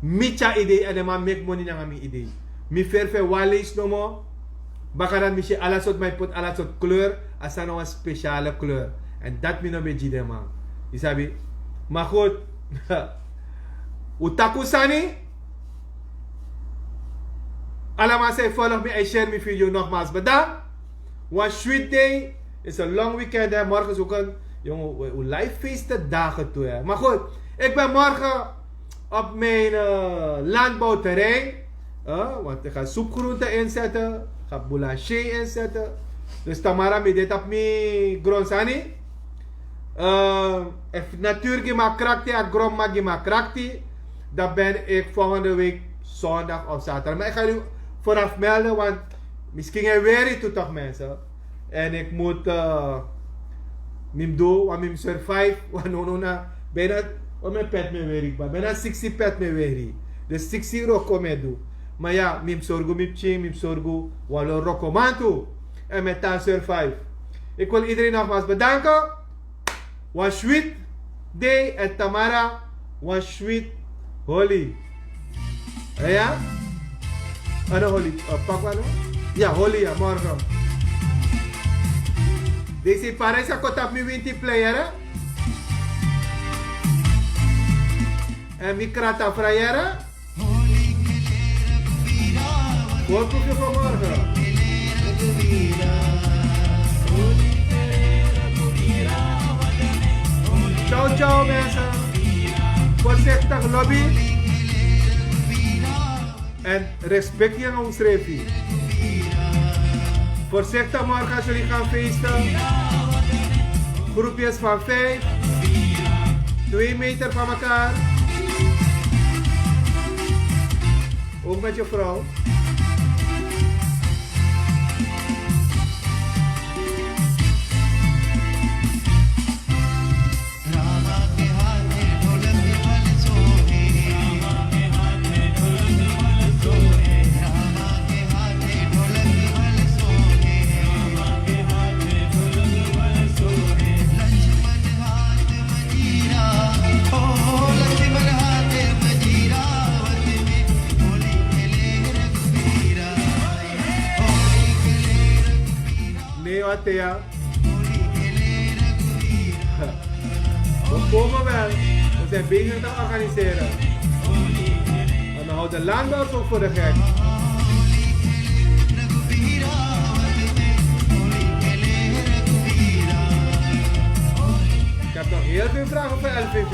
Mi tyari idee èn den man meki moni nanga mi idee. Mi feri fu e wani leisi nomo. Baka dati mi si ala sortu man e poti ala sortu kleur, a sani na wan spesiale kleur. Èn dati mi no ben gi den man. Yu sabi? Ma goed. Un taki un sani. Ala man san e folg mi, èn e share mi video, nogmaals bedankt. Wan sweet day. Is een long weekend, hè. Morgen is ook een, jongen, we, we live feesten dagen toe, hè. Maar goed, ik ben morgen op mijn, eh, landbouwterrein. Eh, want ik ga soepgroenten inzetten. Ik ga boulanger inzetten. Dus tamara mi dit op mi grondsani. Eh, efu natuur gi mi a krakti, a grond mag gi mi a krakti, dan ben ik volgende week zondag of zaterdag. Maar ik ga u vooraf melden, want misschien e weri tu toch, mensen. En ik moet, eh, mi mus du, want mi mus survive, want no, no, na, bijna, o, mi pet mi e weri, maar bijna siksi pet mi e weri. Dus siksi wroko mi e du. Maar ja, mi mus sorgu mi pikin, mi mus sorgu wan lo wrokoman tu. En mi e tan survive. Ik wil iedereen nogmaals bedanken. Wan sweet day, en tamara wan sweet holi. Eh, ya? Ano holi, eh, pakwa no? Ya, holi, ya, morgen. Disi Parijs a koti tapu mi winti player, hè? En mi krata frayere. Voorproefje voor morgen. Ciao, ciao, mensen. Voorzichtig, lobby. En respect hier na onsrefi. Voorzichtig morgen als jullie gaan feesten. Groepjes van vijf, twee meter van elkaar. Ook met je vrouw. Nee, wat, ja. We komen wel. We zijn bezig te organiseren. En dan houdt de landbouw ook voor de gek. Ik heb nog heel veel vragen voor L V V.